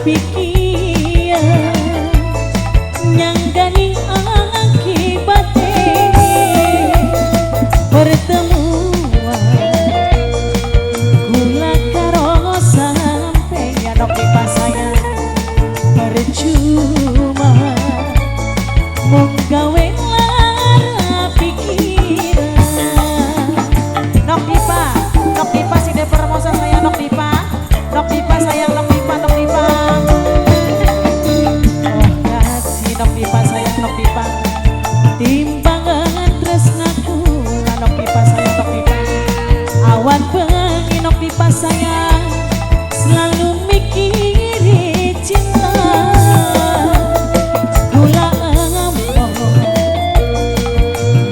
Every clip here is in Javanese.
Pikiran nyanggani akibate pertemuan kula karo sampeyan nok Dipa sayang percuma mung gawe lara pikiran. Nok Dipa, Nok Dipa sing Formosa sayang, Nok Dipa, Nok Dipa sayang, Nok Dipa, Nok Dipa. Oh kasih Nok Dipa sayang, Nok Dipa. Timbangan tresna kula Nok Dipa sayang, Nok Dipa. Awan bengi Nok Dipa sayang selalu mikiri cinta. Kula emoh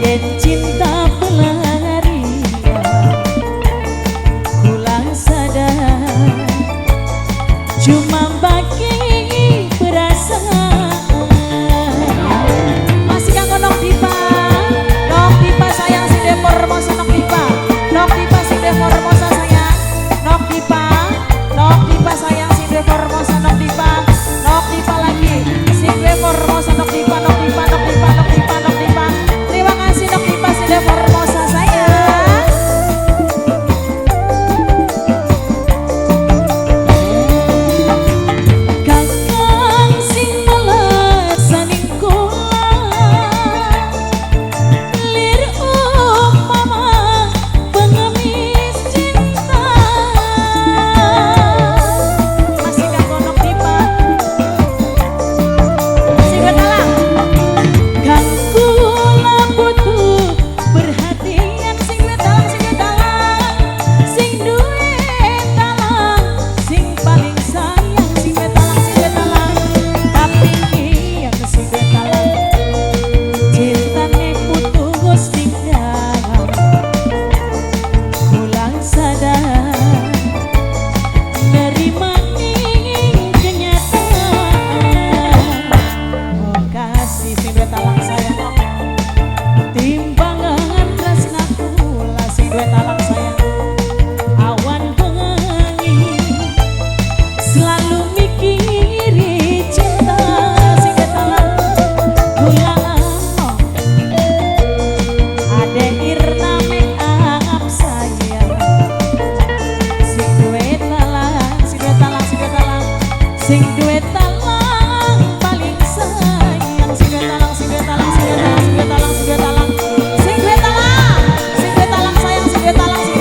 yen cinta pelarian. Kula sadar cuma bagi perasaan. Masih kanggo Nok Dipa, Nok Dipa sayang sing Formosa, Nok Dipa, Nok Dipa sing Formosa sayang, Nok Dipa, Nok Dipa sayang sing Formosa, Nok Dipa, Nok Dipa lagi sing Formosa, Nok Dipa, Nok Dipa, Nok Dipa, Nok Dipa, Nok Dipa. Terima kasih Nok Dipa sing Formosa sayang. Kakang sing melesaning kula lir umpama pengemis cinta. Masih kanggo Nok Dipa sing talang. Kang kula butuh perhatian sing talang, sing talang, sing duwe talang, sing paling sayang sing talang, sing talang. Tapi kian sing talang cintane putus tinggal. Kula sadar nerima ning kenyataan. Oh kasih sing duwe talang sayang, timbangan tresna kula sing duwe talang sayang. Awan bengi selalu mikiri cinta sing duwe talang. Kula emoh ade Irna make up sayang sing duwe talang, sing duwe talang, sing duwe talang, sing duwe talang paling sayang sing duwe talang, sing duwe talang, sing duwe talang, sing duwe talang, sing duwe talang, sing duwe talang, sing duwe talang sayang, sing duwe talang, sing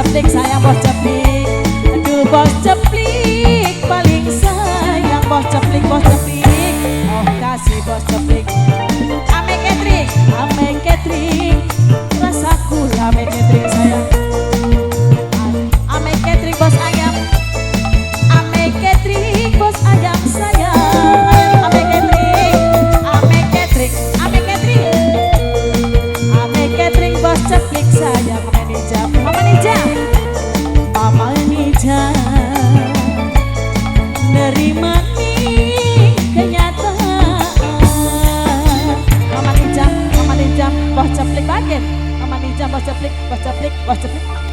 ceplik sayang bos ceplik. Aduh bos ceplik paling sayang bos ceplik bos ceplik. Oh kasih bos ceplik. Ame catering rasaku ame catering sayang. Ame catering bos ayam, ame catering bos ayam sayang. Ame catering, ame catering, ame catering, ame catering bos ceplik sayang. Mama Nija, Mama Nija, Mama Nija, nerima nih kenyataan. Mama Nija, Mama Nija, bos ceplik bagian. Mama Nija, bos ceplik, bos ceplik, bos ceplik.